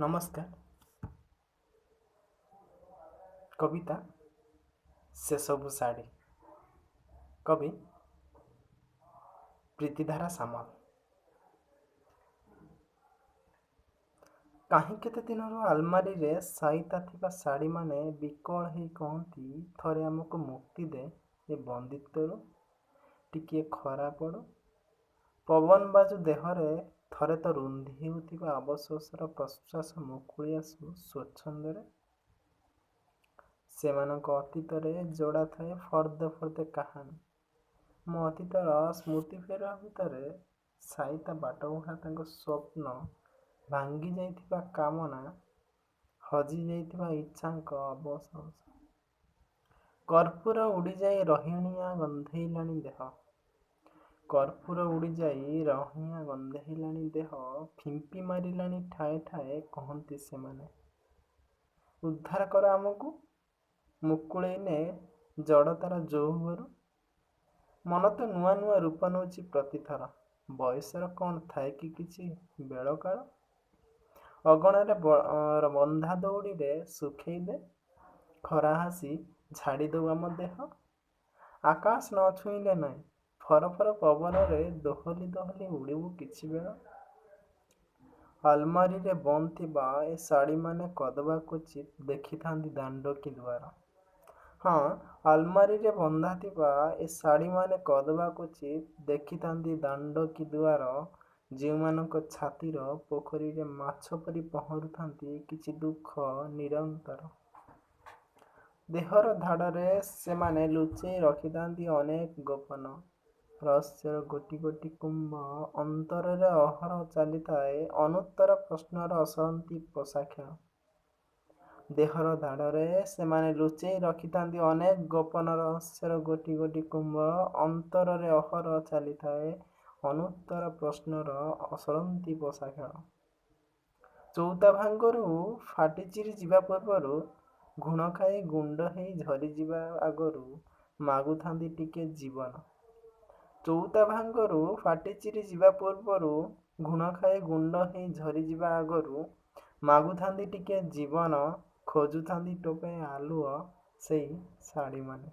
ନମସ୍କାର। କବିତା ସେସବୁ ଶାଢ଼ୀ, କବି ପ୍ରୀତିଧାରା ସାମଲ। କାହିଁ କେତେ ଦିନରୁ ଆଲମାରିରେ ସାଇତା ଥିବା ଶାଢ଼ୀମାନେ ବିକଳ ହେଇ କହନ୍ତି, ଥରେ ଆମକୁ ମୁକ୍ତି ଦେ ଏ ବନ୍ଦିତ୍ୱରୁ। ଟିକିଏ ଖରା ପଡ଼ୁ, ପବନ ବାଜୁ ଦେହରେ, ଥରେ ତ ରୁନ୍ଧି ହେଉଥିବା ଅବଶୋଷର ପ୍ରଶ୍ୱାସ ମୁକୁଳି ଆସୁ ସ୍ୱଚ୍ଛନ୍ଦରେ। ସେମାନଙ୍କ ଅତୀତରେ ଯୋଡ଼ା ଥାଏ ଫର୍ଦ୍ଦେ ଫର୍ଦ୍ଦେ କାହାଣୀ। ମୋ ଅତୀତର ସ୍ମୃତି ଫେରୁଆ ଭିତରେ ସାଇତା ବାଟବୁହା ତାଙ୍କ ସ୍ୱପ୍ନ, ଭାଙ୍ଗି ଯାଇଥିବା କାମନା, ହଜି ଯାଇଥିବା ଇଚ୍ଛାଙ୍କ ଅବଶୋଷ। କର୍ପୂର ଉଡ଼ିଯାଇ ରହିଣିଆ ଗନ୍ଧେଇଲାଣି ଦେହ, କର୍ପୂର ଉଡ଼ିଯାଇ ରହିଣିଆ ଗନ୍ଧେଇଲାଣି ଦେହ, ଫିମ୍ପି ମାରିଲାଣି ଠାଏ ଠାଏ। କହନ୍ତି ସେମାନେ, ଉଦ୍ଧାର କର ଆମକୁ, ମୁକୁଳେଇ ନେ ଜଡ଼ତାର ଜଉଭରୁ। ମନ ତ ନୂଆ ନୂଆ ରୂପ ନେଉଛି ପ୍ରତିଥର। ବୟସର କ'ଣ ଥାଏ କି କିଛି ବେଳକାଳ? ଅଗଣାରେ ବନ୍ଧା ଦଉଡ଼ିରେ ଶୁଖେଇ ଦେ, ଖରା ହସି ଝାଡ଼ି ଦଉ ଆମ ଦେହ। ଆକାଶ ନ ଛୁଇଁଲେ ନାହିଁ, ଫର ଫର ପବନରେ ଦୋହଲି ଦୋହଲି ଉଡ଼ିବୁ କିଛି ବେଳ। ଆଲମାରିରେ ବନ୍ଦ ଥିବା ଏ ଶାଢ଼ୀମାନେ କଦବା କ୍ୱଚିତ୍ ଦେଖିଥାନ୍ତି ଦାଣ୍ଡ କି ଦୁଆର। ହଁ, ଆଲମାରିରେ ବନ୍ଧା ଥିବା ଏ ଶାଢ଼ୀମାନେ କଦବା କ୍ୱଚିତ୍ ଦେଖିଥାନ୍ତି ଦାଣ୍ଡ କି ଦୁଆର, ଯେଉଁମାନଙ୍କ ଛାତିର ପୋଖରୀରେ ମାଛ ପରି ପହଁରୁଥାନ୍ତି କିଛି ଦୁଃଖ ନିରନ୍ତର। ଦେହର ଧାଡ଼ରେ ସେମାନେ ଲୁଚେଇ ରଖିଥାନ୍ତି ଅନେକ ଗୋପନ ରହସ୍ୟର ଗୋଟି ଗୋଟି କୁମ୍ଭ, ଅନ୍ତରରେ ଅହରହ ଚାଲିଥାଏ ଅନୁତ୍ତର ପ୍ରଶ୍ନର ଅସରନ୍ତି ପଶାଖେଳ। ଦେହର ଧାଡ଼ରେ ସେମାନେ ଲୁଚେଇ ରଖିଥାନ୍ତି ଅନେକ ଗୋପନ ରହସ୍ୟର ଗୋଟି ଗୋଟି କୁମ୍ଭ, ଅନ୍ତରରେ ଅହରହ ଚାଲିଥାଏ ଅନୁତ୍ତର ପ୍ରଶ୍ନର ଅସରନ୍ତି ପଶାଖେଳ। ଚଉତା ଭାଙ୍ଗରୁ ଫାଟି ଚିରି ଯିବା ପୂର୍ବରୁ, ଘୁଣ ଖାଇ ଗୁଣ୍ଡ ହେଇ ଝରିଯିବା ଆଗରୁ ମାଗୁଥାନ୍ତି ଟିକେ ଜୀବନ। ଚଉତା ଭାଙ୍ଗରୁ ଫାଟି ଚିରି ଯିବା ପୂର୍ବରୁ, ଘୁଣ ଖାଇ ଗୁଣ୍ଡ ହେଇ ଝରିଯିବା ଆଗରୁ ମାଗୁଥାନ୍ତି ଟିକେ ଜୀବନ, ଖୋଜୁଥାନ୍ତି ଟୋପାଏ ଆଲୁଅ ସେଇ ଶାଢ଼ୀମାନେ।